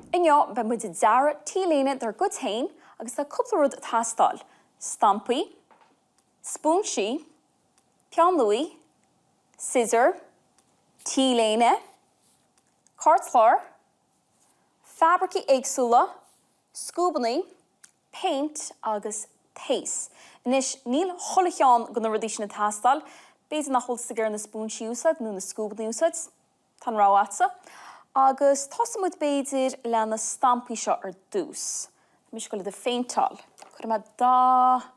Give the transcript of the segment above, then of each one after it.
Inniu beidh muid ag dearadh T-léine dár gcuid féin agus tá cúpla rud ag teastáil, stampaí, spúinsí, peann luaí, siosúr, T-léine, cairtchlár, fabraicí éagsúla, scuabannaí, péint agus taos. Anois, níl chuile cheann de na rudaí sin ag teastáil. B'fhéidir nach bhfuil tú ag iarraidh na spúinsí a úsáid nó na scuabannaí a úsáid. Tá an rogha agatsa. Agus tosóidh muid b'fhéidir le na stampaí seo ar dtús. Tá mise ag dul iad a phéinteáil. Cuirfidh mé dath,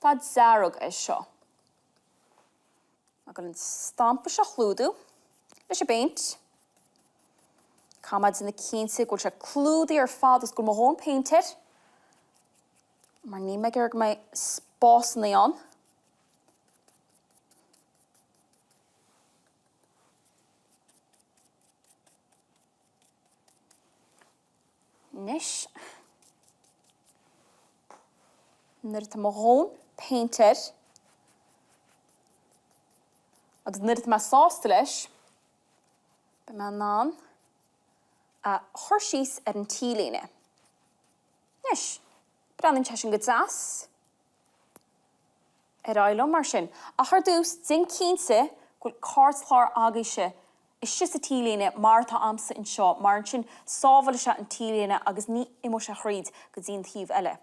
dath dearg air seo. Tá mé ag dul an stampa seo a chlúdú leis an bpéint. Caithfidh mé déanamh cinnte go bhfuil sé clúdaithe ar fad agus go bhfuil mo dhóthain péint air, mar níl mé ag iarraidh go mbeidh spásanna ann. Anois, nuair atá mo dhóthain péint air agus nuair atá mé sásta leis, beidh mé in ann a chur síos ar an T-léine. Anois, breathnaíonn sé sin go deas. Ar aghaidh liom mar sin. Ach ar dtús, déan cinnte go bhfuil cairtchlár agaibhse istigh sa T-léine mar atá a'msa anseo, mar ansin sábhálfaidh sé an T-léine agus ní imeoidh sé thríd go dtí an taobh eile.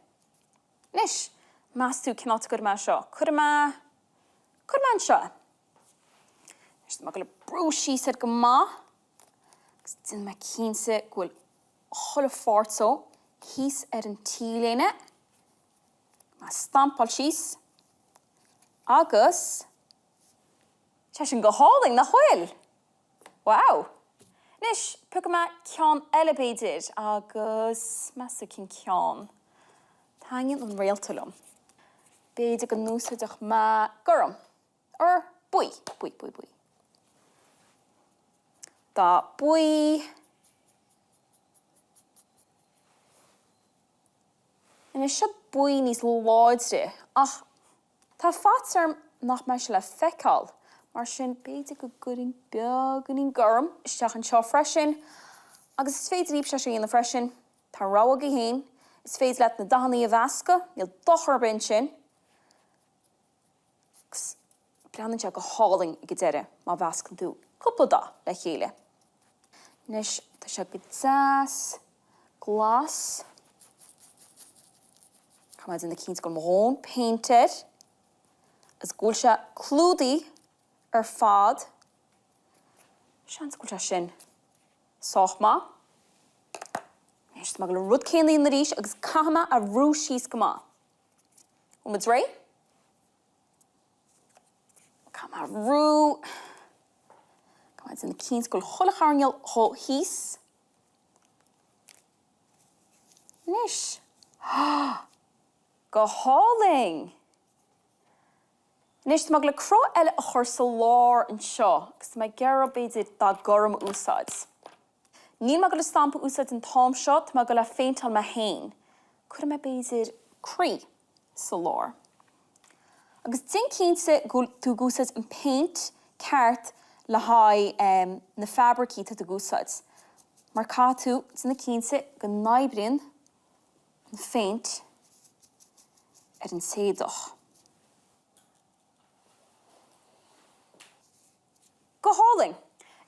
Anois, meas tú cén áit a gcuirfidh mé seo? Cuirfidh mé, cuirfidh mé anseo é. Anois tá mé ag dul a brú síos air go maith agus déanfaidh mé cinnte go bhfuil chuile pháirt dó thíos ar an T-léine. Mé stampáil síos agus tá sé sin go hálainn, nach bhfuil? Wow! Anois, piocfaidh mé ceann eile b'fhéidir agus meas tú cén ceann? Taitníonn an réalta liom. B'fhéidir go n-úsáidfeadh mé gorm. Or buí, buí, buí, buí. Dath buí. Anois seo buí níos láidre, ach tá faitíos orm nach mbeidh sé le feiceáil, mar sin b'fhéidir go gcuirfinn beagáinín gorm isteach anseo freisin, agus is féidir libhse é seo a dhéanamh freisin, tá an rogha agaibh féin, is féidir leat na dathanna a mheascadh, níl dochar ar bith ansin. Agus breathnaíonn sé go hálainn ag an deireadh má mheascann tú cúpla dath le chéile. Anois tá sé go deas glas. Caithfidh mé déanamh cinnte go bhfuil mo dhóthain péint air agus go bhfuil sé clúdaithe ar fad. Seans go bhfuil sé sin sách maith. Anois tá mé ag dul an rud céanna a dhéanamh arís agus caithfidh mé a bhrú síos go maith. Bhfuil muid réidh? Caithfidh mé a bhrú. Caithfidh mé déanamh cinnte go bhfuil chuile choirnéal dhó thíos. Anois. Go hálainn! Anois tá mé ag dul cruth eile a chur sa lár anseo agus tá mé ag iarraidh b'fhéidir dath gorm a úsáid. Níl mé ag dul an stampa a úsáid an t-am seo, tá mé ag dul a phéinteáil mé féin. Cuirfidh mé b'fhéidir croí sa lár. Agus déan cinnte go bhfuil tú ag úsáid an péint ceart le haghaidh na fabraicí atá tú ag úsáid, mar caithfidh tú déanamh cinnte go n-oibríonn an phéint ar an t-éadach. Go hálainn!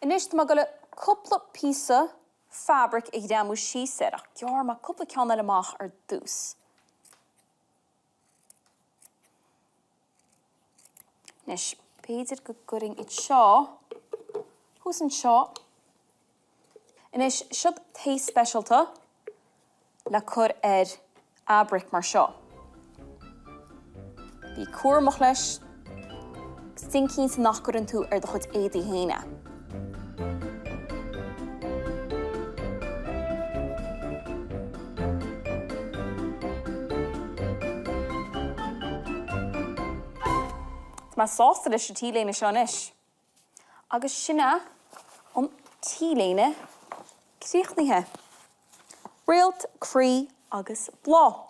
Anois tá mé ag dul cúpla píosa fabraic a ghreamú síos air, ach gearrfaidh mé cúpla ceann eile amach ar dtús. Anois, b'fhéidir go gcuirfinn iad seo thuas anseo. Anois, seo taos speisialta le cur ar fhabraic mar seo. Bí cúramach leis agus déan cinnte nach gcuireann tú ar do chuid éadaí féin é. Tá mé sásta leis an T-léine seo anois. Agus sin é an T-léine críochnaithe. Réalt, croí agus bláth.